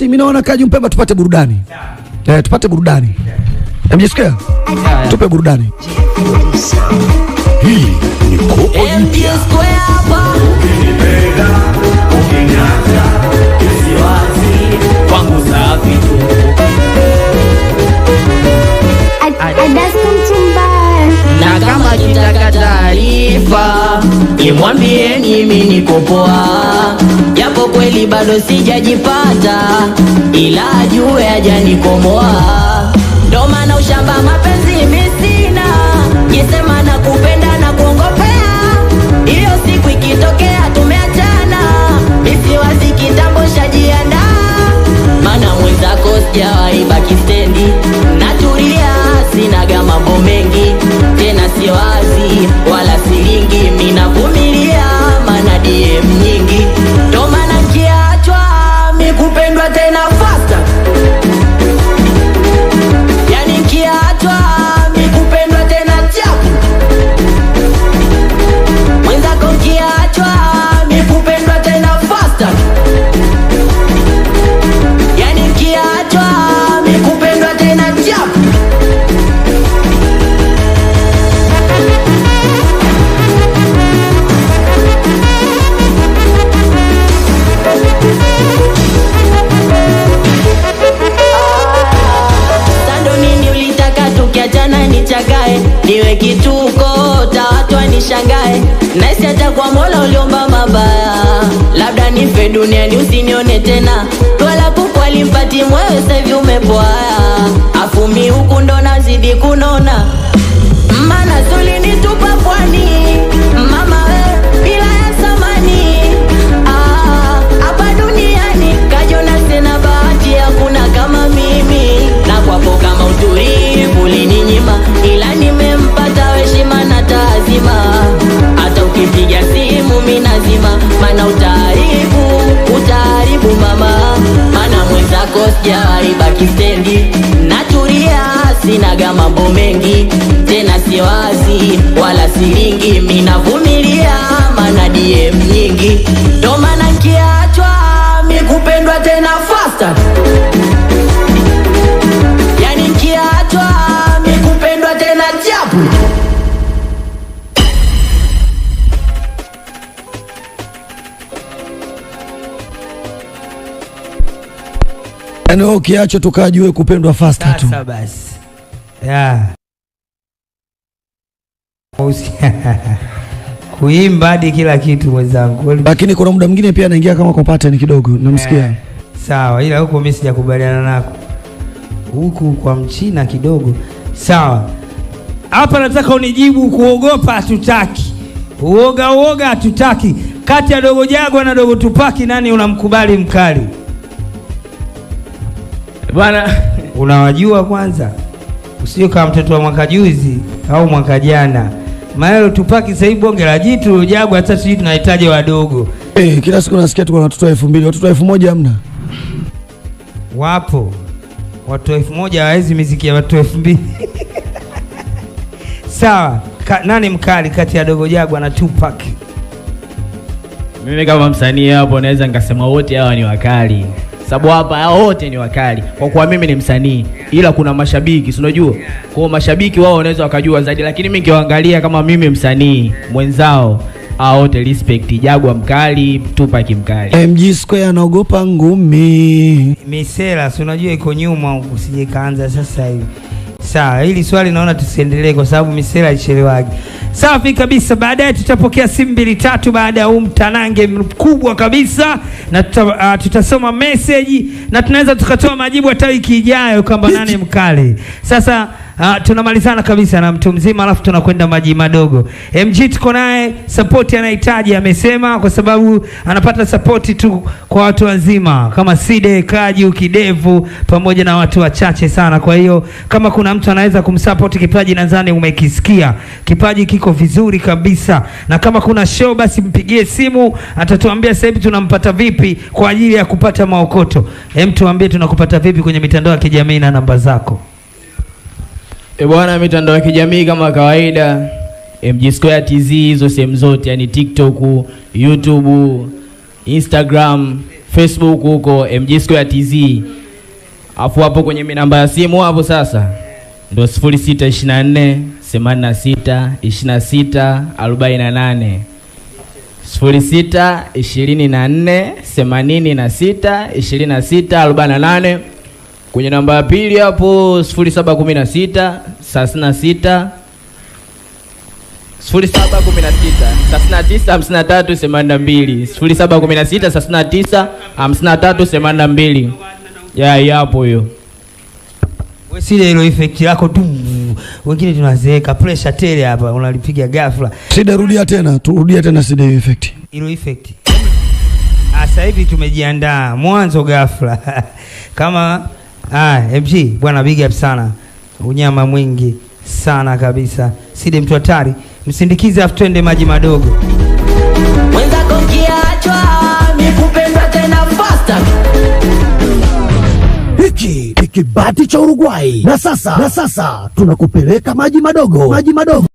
Mimi naona Kaji Mpemba tupate burudani. Eh, tupate burudani. Mjisikia? Tupe burudani. Hii ni Kopo Mpya. Na kama kitaka taarifa nimwambieni mimi niko poa, japo kweli bado sijajipata, ila ajue hajanikomoa. Ndo maana ushamba mapenzi mimi sina, kisema na kupenda na kuongopea. Hiyo siku ikitokea tumeachana, misiwazi kitambo shajiandaa, maana mwenzako sijawahi baki stendi, natulia sinaga mambo mengi tena, siwazi wala silingi, minavumilia maana DM nyingi, ndo maana nkiachwa mikupendwa tena faster, yani nkiachwa mikupendwa tena chapu mwenzako, nkiachwa mikupendwa tena faster, yani nkiachwa mikupendwa tena chapu. Sando nini ulitaka tukiachana nichakae, niwe kituko tawatu wanishangae, naisi hata kwa Mola uliomba mabaya, labda nife duniani usinione tena, twala kuku alimpati mwewe sasa umepwaya, afumi huku ndo nazidi kunona, mana zulinitupa pwani mama we bila ya samani. Ah, hapa duniani kajona sina bahati, hakuna kama mimi na kwapo kama utulivu ulininyima, ila nimempata heshima na taazima. Hata ukipiga simu mimi nazima, maana utaharibu utaharibu mama, maana mwenzako sijawahi baki stendi, natulia sinaga mambo mengi tena, siwazi wala silingi, minavumilia maana DM nyingi, ndo maana nkiachwa mikupendwa tena faster, yani nkiachwa mikupendwa tena chapu. Yaani wewe ukiachwa tukajue kupendwa faster tu. Sasa basi. Yeah. Kuimba hadi kila kitu mwenzangu. Kweli. Lakini kuna muda mwingine pia anaingia kama kwa pattern kidogo, namsikia. Eh, sawa, ila huko mimi sijakubaliana nako. Huku kwa mchina kidogo. Sawa. Hapa nataka unijibu, kuogopa hatutaki. Uoga uoga hatutaki. Kati ya Dogo Jagwa na Dogo Tupaki nani unamkubali mkali? Bwana Unawajua kwanza? Usio kama mtoto wa mwaka juzi au mwaka jana. Maana Tupaki sasa hivi bonge la jitu, Jagwa hata sijui tunahitaji wadogo. Eh, kila siku nasikia tuko na watoto 2000, watoto 1000 hamna. Wapo watu 1000 hawawezi miziki ya watu 2000. Sawa, nani mkali kati ya Dogo Jagwa na Tupac? mimi kama msanii hapo naweza nikasema wote hawa ni wakali, sababu hapa hao wote ni wakali kwa kuwa mimi ni msanii, ila kuna mashabiki, si unajua, kwa mashabiki wao wanaweza wakajua zaidi, lakini mimi nikiwaangalia kama mimi msanii mwenzao, hao wote respect. Jagwa mkali, Tupac mkali. MG Square anaogopa ngumi. Misela si unajua iko nyuma huku, sije kaanza sasa hivi. Sawa, hili swali naona tusiendelee kwa sababu misela haichelewagi. Safi kabisa, baadaye tutapokea simu mbili tatu baada ya huu mtanange mkubwa kabisa na tutasoma message na tunaweza tukatoa majibu hata wiki ijayo kwamba nani mkali. Sasa tunamalizana kabisa na mtu mzima alafu tunakwenda maji madogo. MG tuko naye, support anahitaji amesema, kwa sababu anapata support tu kwa watu wazima kama Side, Kaju, Kidevu pamoja na watu wachache sana. Kwa hiyo kama kuna mtu anaweza kumsupport kipaji, nadhani umekisikia. Kipaji kiko vizuri kabisa, na kama kuna show basi mpigie simu, atatuambia sasa hivi tunampata vipi kwa ajili ya kupata maokoto. Hem, tuambie tunakupata vipi kwenye mitandao ya kijamii na namba zako. E bwana, mitandao ya kijamii kama kawaida, MG Square TZ, hizo sehemu zote, yani TikTok, YouTube, Instagram, Facebook huko MG Square TZ. Afu hapo kwenye namba ya simu hapo sasa ndio 0624 86 26 48, 06 24 86 26 48. Kwenye namba ya pili hapo 0716 36 0716 39 53 82, 0716 39 53 82. Ya yapo hiyo. Wewe sile ilo effect yako tu. Wengine tunazeeka pressure tele hapa unalipiga ghafla. Side, rudia tena, turudia tena Side hiyo effect. Ilo effect. Sasa hivi tumejiandaa mwanzo ghafla. Kama MG bwana, big up sana. Unyama mwingi sana kabisa. Side mtu hatari. Msindikize afu twende maji madogo. Mwenzako nkiachwa mikupendwa tena faster. Hiki ni kibati cha Uruguay, na sasa tunakupeleka maji madogo, maji madogo.